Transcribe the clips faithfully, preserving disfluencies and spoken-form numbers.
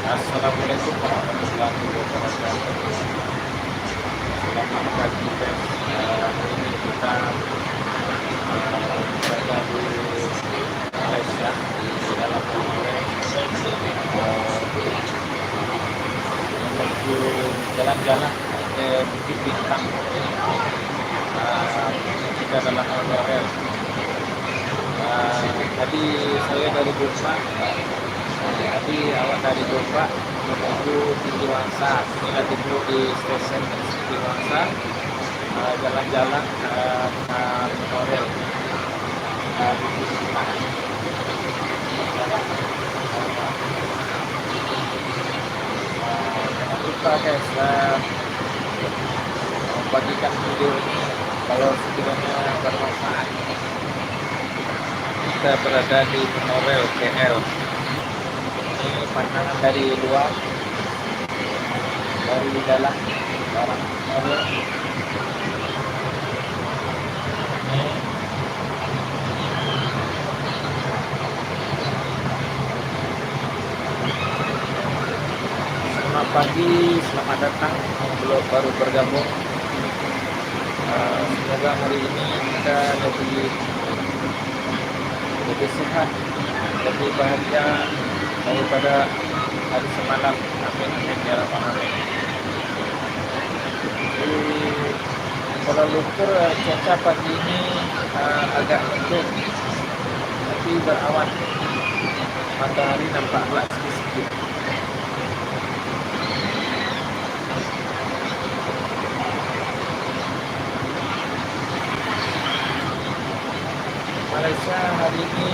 Assalamualaikum warahmatullahi wabarakatuh. Selamat pagi, guys. Eh, hari ini kita, eh, berada di Malaysia, di dalam Malaysia. Eh, menuju jalan-jalan ke Bukit Bintang. Ah, kita dalam monorel. Ah, tadi saya dari Gombak, tadi awak dari Gombak menuju Tinggi Wangsa. Sudah tiba di stesen Tinggi Wangsa. Ah, jalan-jalan, ah, ah, monorel. Ah, Jangan lupa, guys, eh, membagikan video ini kalau sekiranya bermanfaat. Kita berada di monorel K L. Ini pandangan dari luar, dari dalam, barang monorel. Selamat pagi, selamat datang yang belum, baru bergabung. Eh, semoga hari ini kita lebih, lebih sehat, lebih bahagia daripada hari semalam. Amin, amin, ya rabbal alamin. Di Kuala Lumpur, eh, cuaca pagi ini, eh, agak mendung, tapi berawan. Matahari nampak agak sikit-sikit. Malaysia hari ini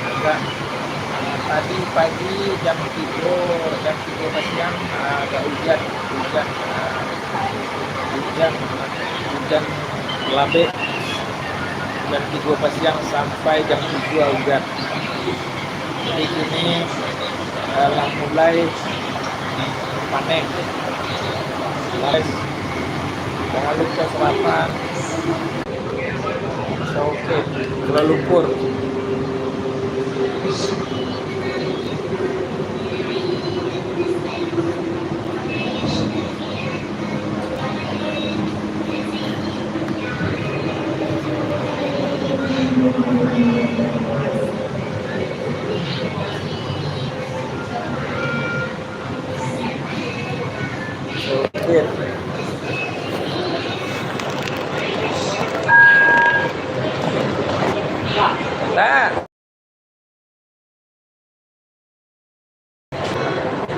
agak, ah, tadi pagi jam tigo, jam tigo pasiang, ah, agak ujan, ujan, ah, ujan, ujan labek jam tigo pasiang sampai jam tujuh ujan. Jadi kini, eh, lah mulai panek. Guys, jangan lupa sarapan. Oke, Kuala Lumpur. Nah.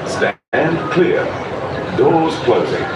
Stand clear. Doors closing.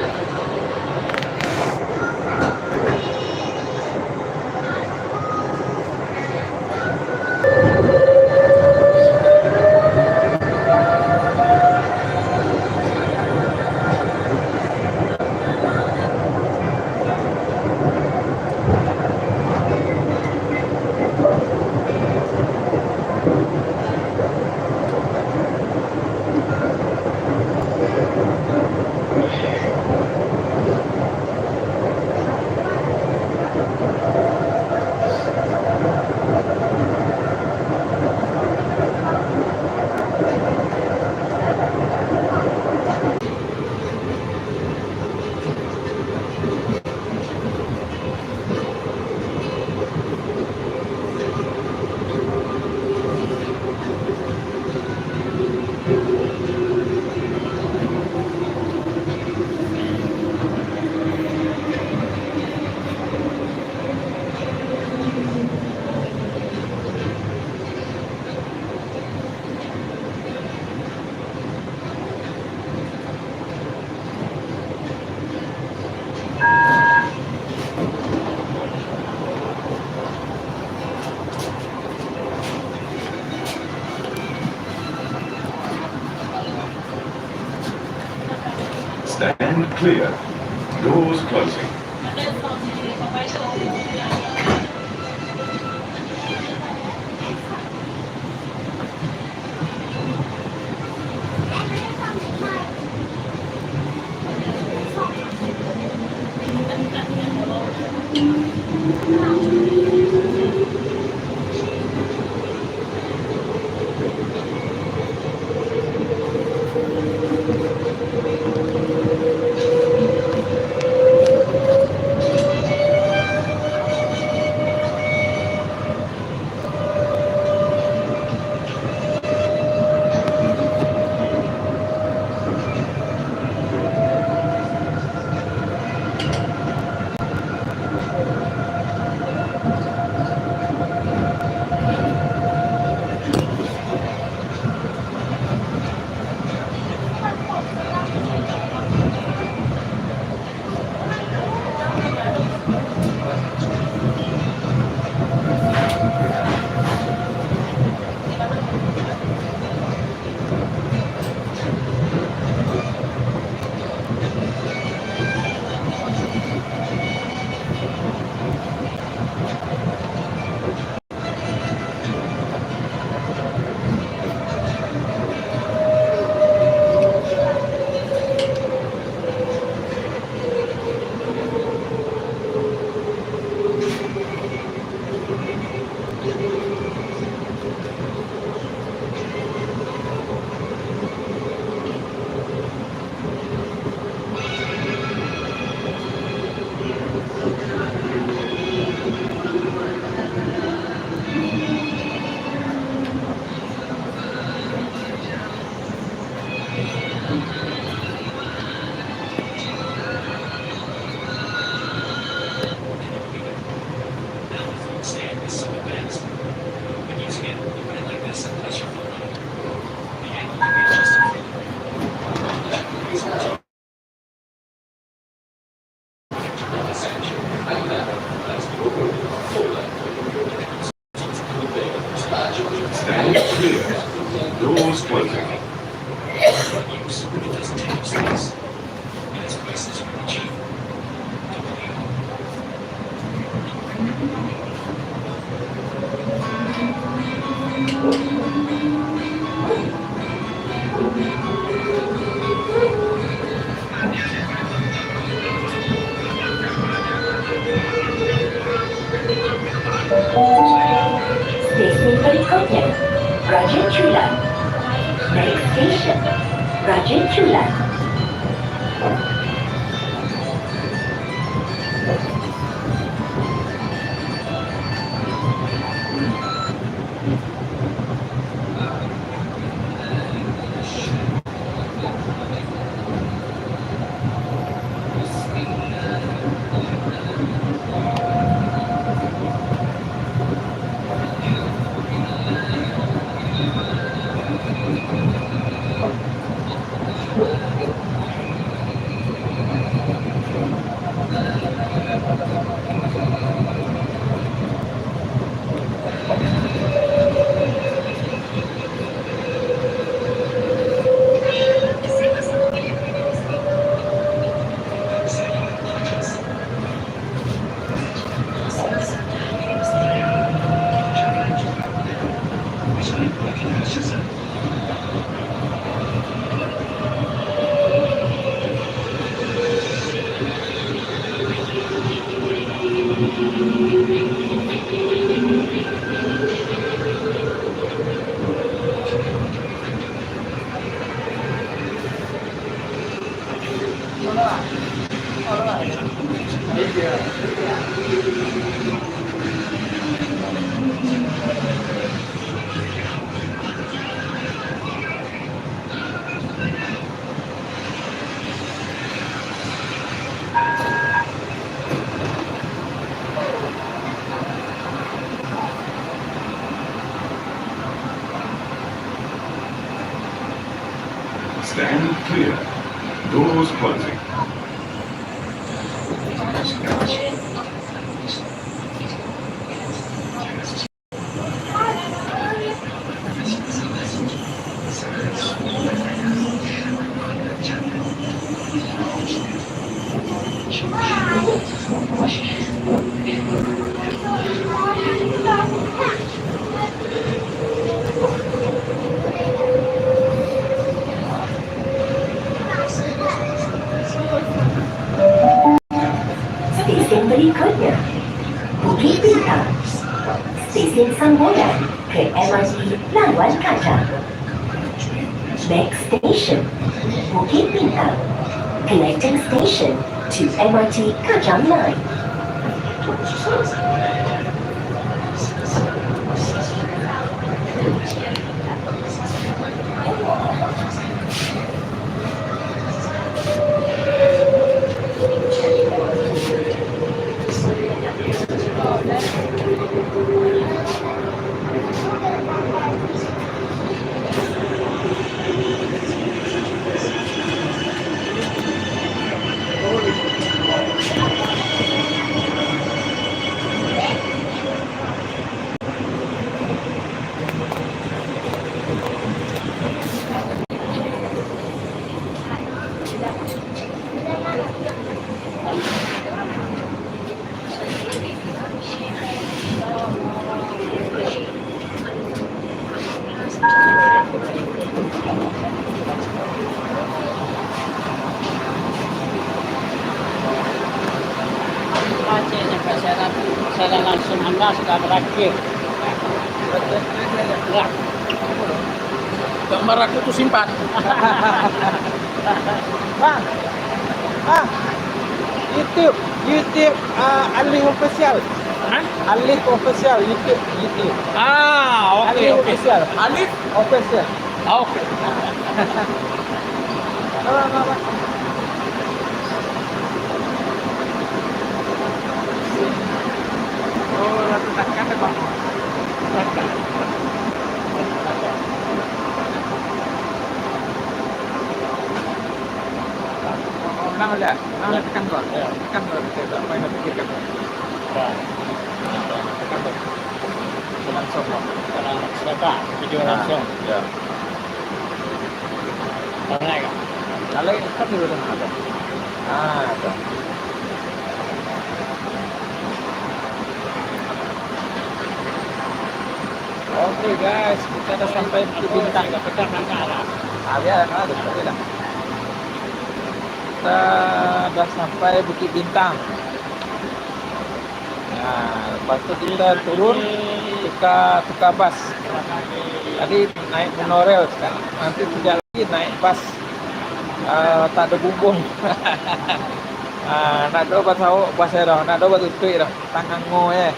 Stand clear. Doors closing. Doors closing. Stesen berikutnya, Raja Chulan. Next station, Raja Chulan. Stand clear. Doors closing. Stesen berikutnya, Bukit Bintang. Stesen Samboyan ke M R T Lawan Kajang. Next station, Bukit Bintang. Connecting station to M R T Kajang Line. Aceh ni, Pak, saya, saya langsung anda sudah berakhir. Ya. Gambar aku tu simpan. Bang. Bang. YouTube, YouTube, ah, Alif Official. Hah? Alif Official, YouTube, YouTube. Ah, oke, Alif oke. Official. Alif? Official. Ah, oke. Bang, bang, bang. Oh, ratu takkan, Bang. Takkan. Ulang aja. Ulang aja, tekan dua. Ya. Tekan dua. Kita tak payah fikirkan. Ya. Tekan dua. Langsung, Bang. Kalau siapa? Video langsung. Ya. Kalau naik, kan? Kalau naik, kan di rumah ada. Ah, ada. Oke, guys, kita udah sampai di Bintang. Ah, ya, ada, ada lah. Kita udah sampai Bukit Bintang. Nah, lepas tu kita turun, tukar, tukar bas. Tadi naik monorel, sekarang nanti sekejap lagi naik bas. Ah, tak ada bumbung. Ah, nak do bas awak bas doh, nak do bas tutuik doh. Tangango eh.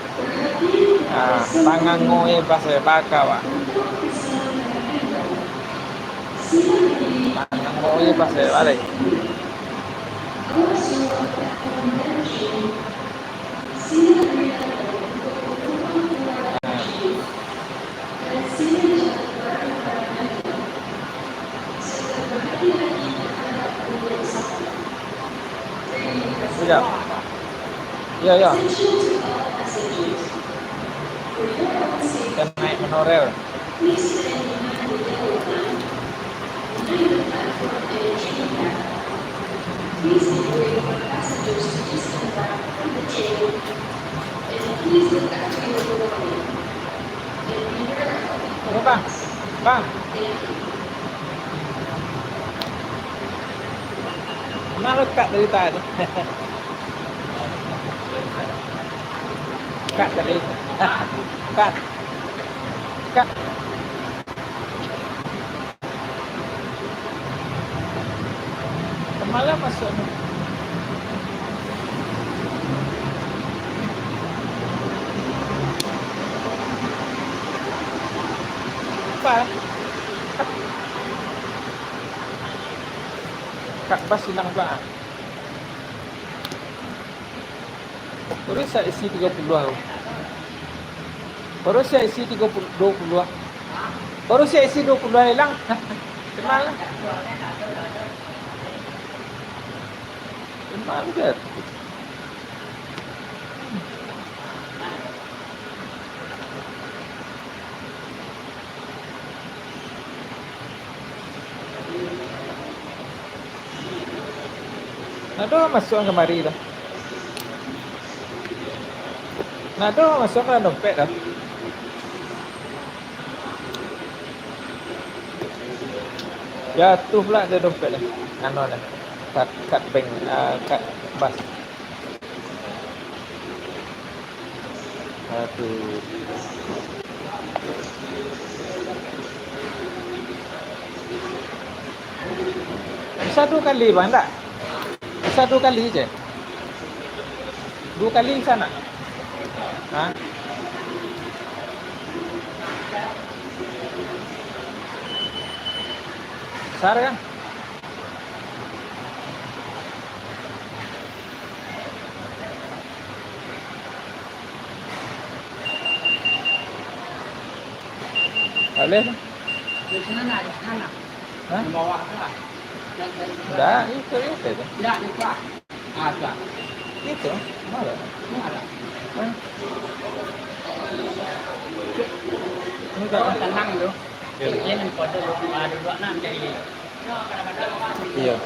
Ah, tangango eh bas eh, baka, Pak. Tangango eh bas eh, balik. Sekejap. Ya, ya. Kita naik monorel. Halo, Bang. Bang. Mano kat dari tadi? Kat tadi. Kat. Kat. Kemana masuknya? Apa? Kat bas hilang, Bang. Baru siap isi tiga puluh ah. Baru siap isi tiga puluh, dua puluh ah. Baru siap isi dua puluh ah hilang. Tenang lah. Tenang je. Nado masuak kamari doh. Nado masuak ka dompet doh. Jatuah pula di dompet doh. Anu doh. Kad, kad bank, ah, kad bas. Aduh. Bisa dua kali, Bang, ndak? Bisa dua kali je. Dua kali bisa ndak? Ha? Besar kan? Boleh tu. Di sana nak, di sana nak. Hah? Di bawah tu lah. Ndak, itu, itu tu. Ndak, di bawah. Ah, tu lah. Itu, mana? Mana? Hah? Ini tak. Tenang tu. Ya. Dia ni pada lu, ah, duduk nak jadi. Iya.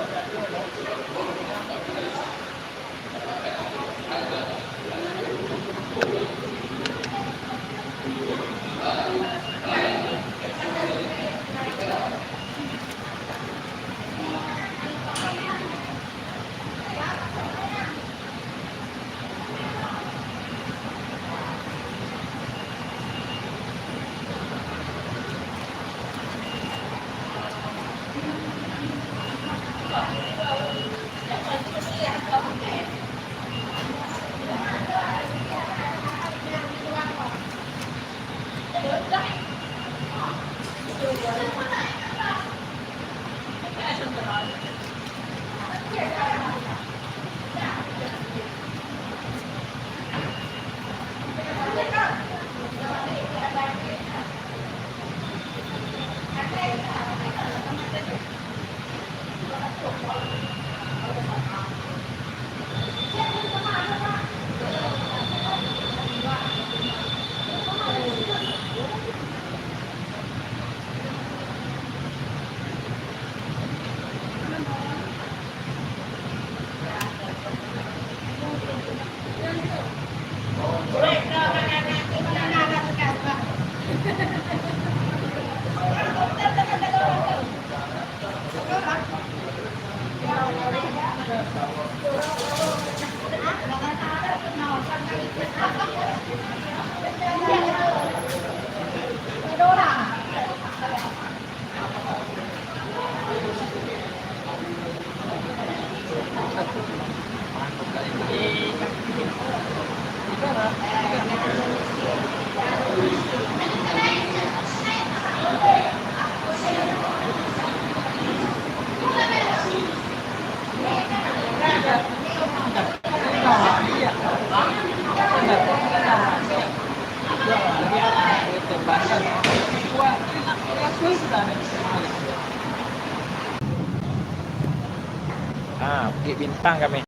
Ah, Bukik Bintang kami.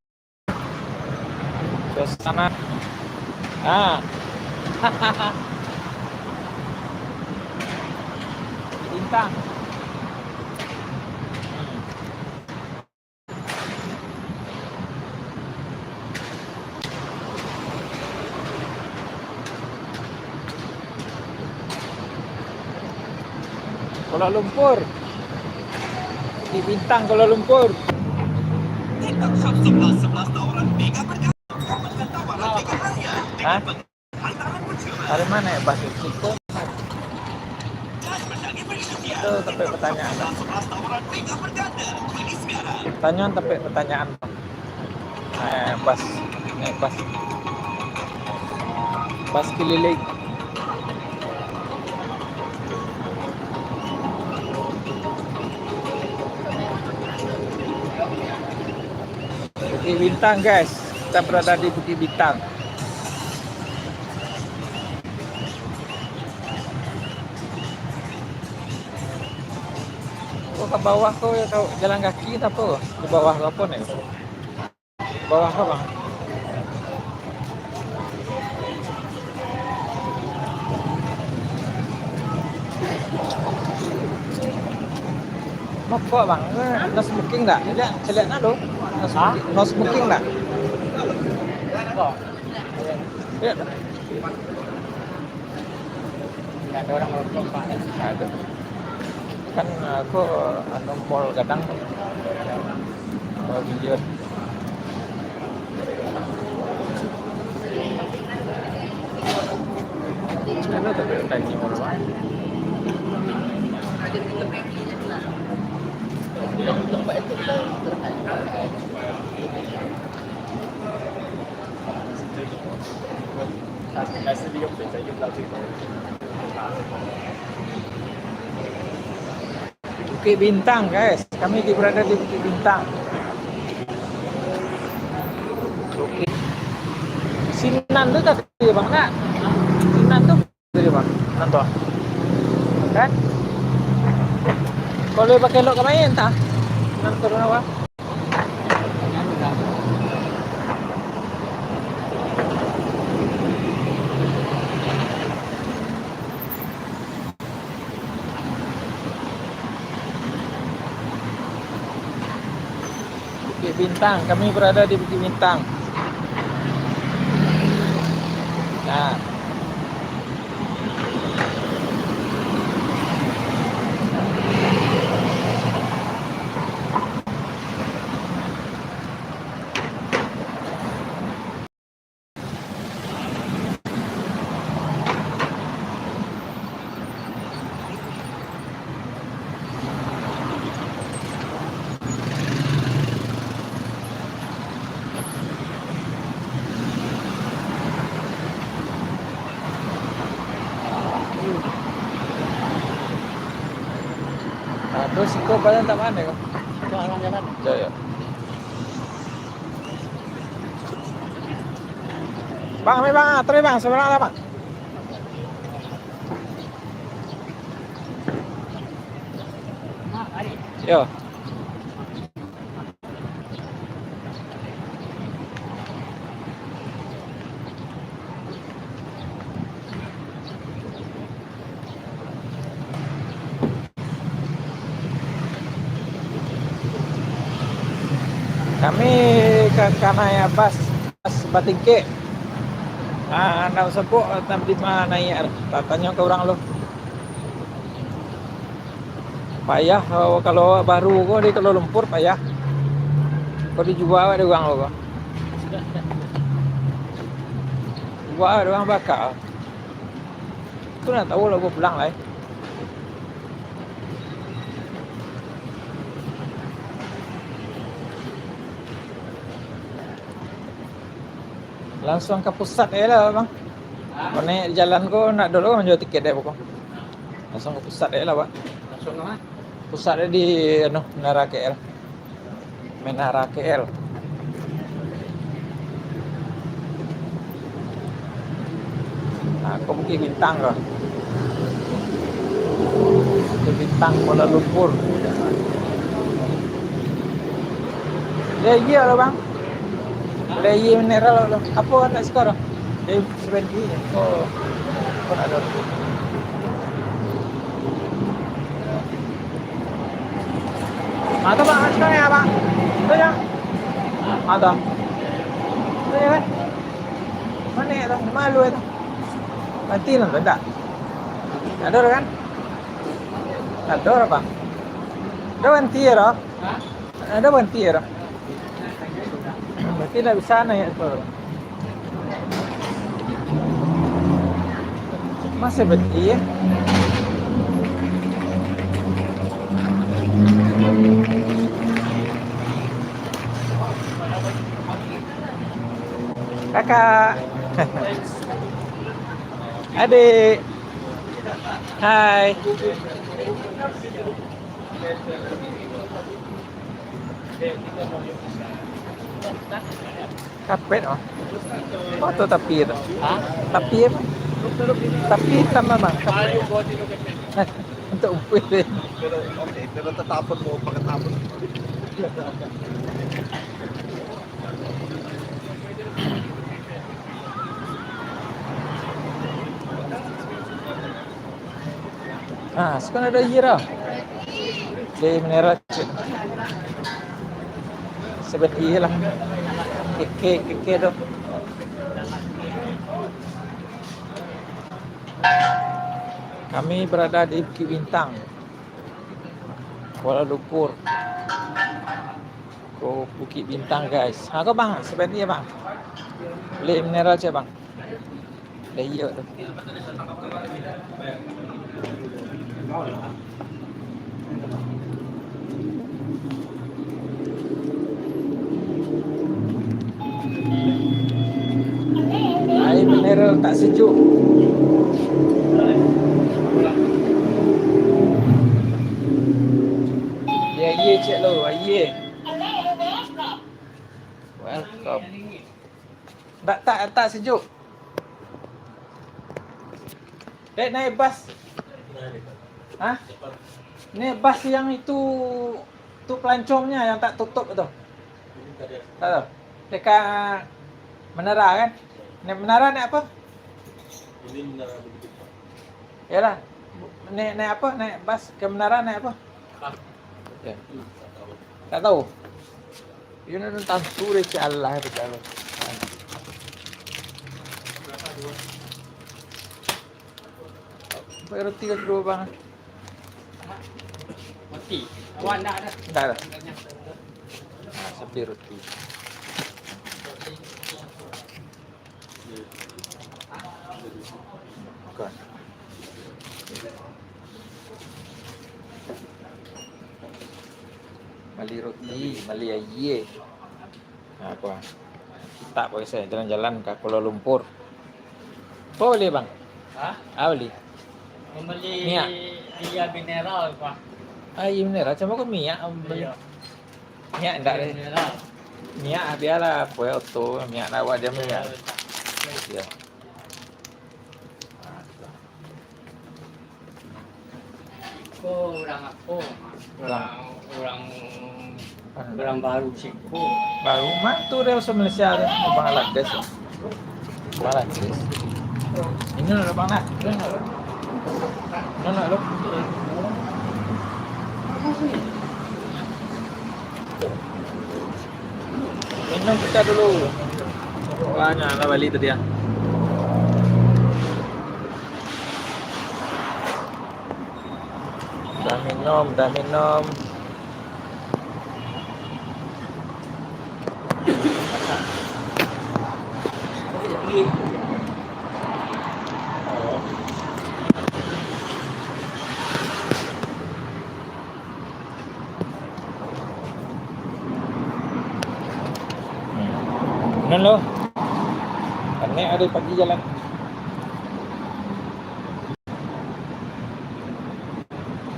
Suasana. Ah. Bintang. Hmm. Kuala Lumpur. Di Bintang, Kuala Lumpur. Hah? Dari mana ya, Pak? Itu, itu tampek pertanyaan. Tanyo tampek pertanyaan. Eh, bas. Naik bas. Bas keliling. Bukik Bintang, guys. Kita berada di Bukik Bintang. Ko ka bawah ko, jalan kaki atau apo? Di bawah ko apo ni? Bawah ko, Bang. Rokok, Bang. No smoking dak? Caliak, caliak nak tu. No smoking, no smoking dak? Iyo. Nggak ada orang merokok, Pak. Nggak ada. Kan aku, anu, mall gadang. Oh, iya. Ada tapi tanya orang. Bukik Bintang, guys. Kami di, berada di Bukik Bintang. Bukik. Sinan tu tadi, Bang, nak? Sinan tu. Jadi, Bang, nonton. Kan? Kalau pakai lok kemain, tah? Nonton apa? Bukik Bintang, kami berada di Bukik Bintang. Nah. Nah, terus iko paling tak mana ko? Itu arah jalan. Ya, ya. Bang, kami, Bang, ah, terus, Bang, seberang lah, Bang. Yo. Kami ka, ka naiak bas, bas batingkek. Ah, ndak usah pok, di ma naiak, tatanyo ka urang lo. Payah, kalau awak baru ko di Kuala Lumpur, payah. Ko dijua awak di urang ko. Jua awak di urang bakak. Tu nak tahu lah, gua pulang lah, eh. Langsuang ka pusat je lah, Bang. Konek di jalan ko, nak dulu manjua tiket dek pokok. Langsuang ka pusat je lah, Bang. Langsuang ka ma? Pusat je di, anu, Menara K L. Menara K L. Nah, ko Bukik Bintang ko. Bukik Bintang, Kuala Lumpur. Yo, iyo lo, Bang. Lai mineral lo. Apo nak siko tu? Dari sebenki. Oh. Apo nak ado? Ah, tu, Bang, siko ni, Bang. Tu, yo. Ah, tu. Tu, yo, kan? Mano tu? Malu tu. Nanti nonton tak? Ado kan? Ado, Bang. Ado banti yo, doh. Ado banti yo, doh. Berarti ndak bisa naiak tu. Masih banti yo. Kakak. Adik. Hai. Kapet, oh. Apo tu tapi tu? Ha? Tapi apo? Tapi itam memang. Nah, untuk umpuik. Oke, kalau tetapon mau pakai tapon. Ah, siko ado aia lah. Dari mineral cek. Sabanta lah. Keke, keke tu. Kami berada di Bukik Bintang, Kuala Lumpur. Ko Bukik Bintang, guys. Ha, ko, Bang, sabanta, Bang. Bali mineral cek, Bang. Dah iyo tu. Aia mineral tak sejuk. Yo, aia cek lo, aia. Welcome. Tak, tak, tak sejuk. Dek, naiak bas. Hah? Naiak bas yang itu, tu pelancongnyo yang tak tutup tu. Tak tahu. Dekat menara kan? Naiak menara naiak apa? Ini menara begitu. Yalah. Naiak, naiak apa? Naiak bas ke menara naiak apa? Ya. Tak tahu. Yo, nan tantu deh, cik Allah, cik Allah. Sampai roti ka kedua, Bang. Roti? Awak ndak ada? Ndak ada. Nah, sepi roti. Bukan. Bali roti, bali aia. Nah, apa? Kita pakai saya jalan-jalan ke Kuala Lumpur. Apa bali, Bang? Hah? Apa bali? Membeli minyak. Aia mineral, Pak. Aia mineral, sama ko minyak, bali. Iya. Minyak ndak deh. Mineral. Minyak bialah, fuel tu, minyak nak awak dia minyak. Iya. Iya. Ko urang apo, Mas? Urang, urang, urang baru siko. Baru mah tu dari Malaysia tu, Bang Aladis. Bang Aladis. Ini lo, Bang, nak. Ini lo. Ini lo. Minum kita dulu. Banyak lah bali tadi, ah. Dah minum, dah minum. Hmm. Nan lo. Kanek ado pagi jalan.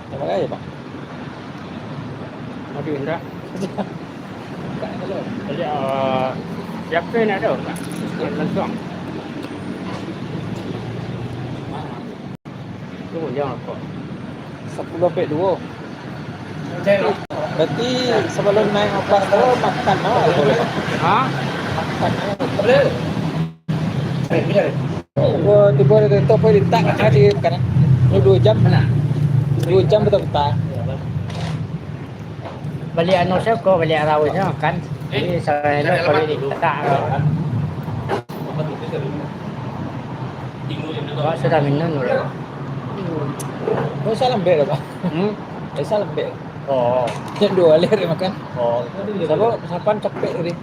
Terima kasih, Pak. Habis dah. Jadi, ah, siapa yang nak tahu, Pak? Langsung. Tunggu, jangan lupa. Sapuluah ampek duo. Berarti sabalun naiak atas tu makan lah. Ha? Makan lah. Tibo, tibo di tu, apa, di tak, di kanan. Duo jam. Duo jam puta-puta. Baliak anu se ko, baliak raweh se makan. Jadi, saelok kalau di tak. Awak sudah minum dulu. Oh, salam bek, Pak. Hmm? Eh, salam bek. Oh. Yang dua kali hari makan. Oh. Sabab sapan capek tadi.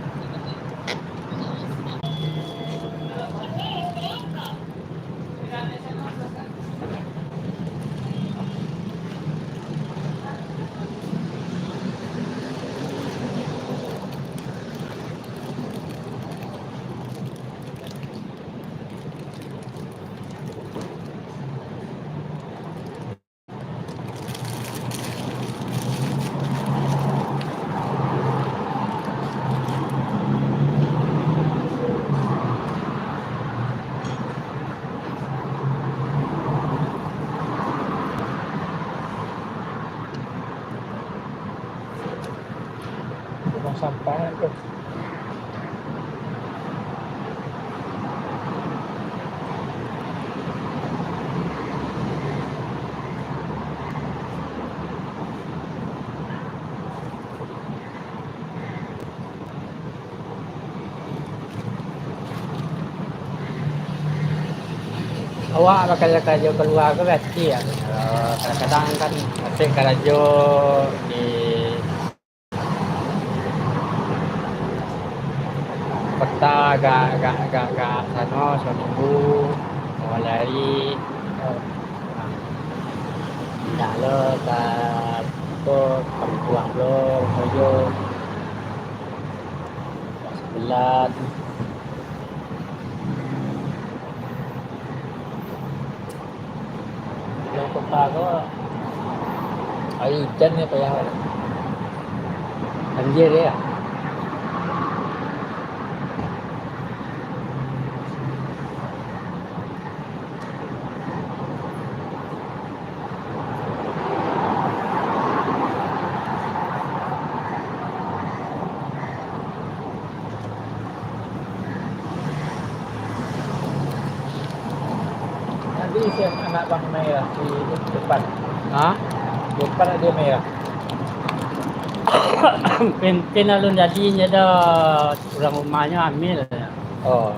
Buang sampah tu. Awak bakarajo-karajo kalua ko biaso, yo. Kadang-kadang kan asuik karajo di kota, agak, agak, agak, agak sano, saminggu, duo ari. Indak lo, ka, apo, kampuang lo, karajo. Sabulan. Nan kota ko, ari ujan nyo payah. Banjir, yo. Tadi si anak bang merah di depan. Ha? Depan ado merah. Pin-pin alun jadi, nyo dah urang rumahnyo hamil. Oh.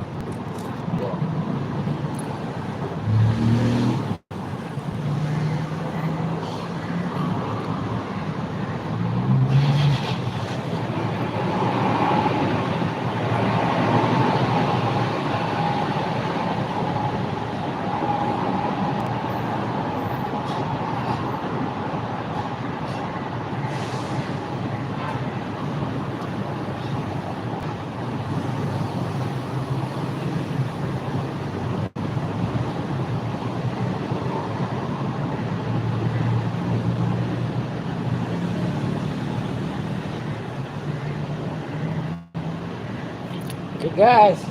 Oke, guys.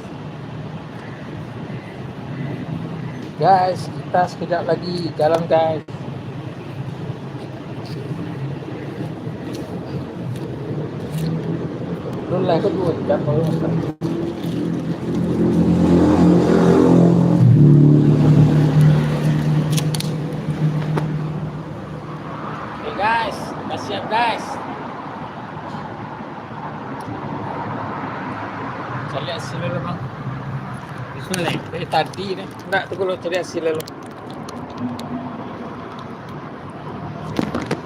Guys, kita sekejap lagi jalan, guys. Belum lah, itu dua jam baru makan. Oke, guys, udah siap, guys. Caliak si Lelo, bang. Di siko lai? Dari tadi deh. Ndak, tu kalau caliak si Lelo.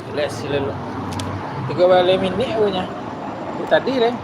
Caliak si Lelo. Tigo baleh minik punyo. Dari tadi deh.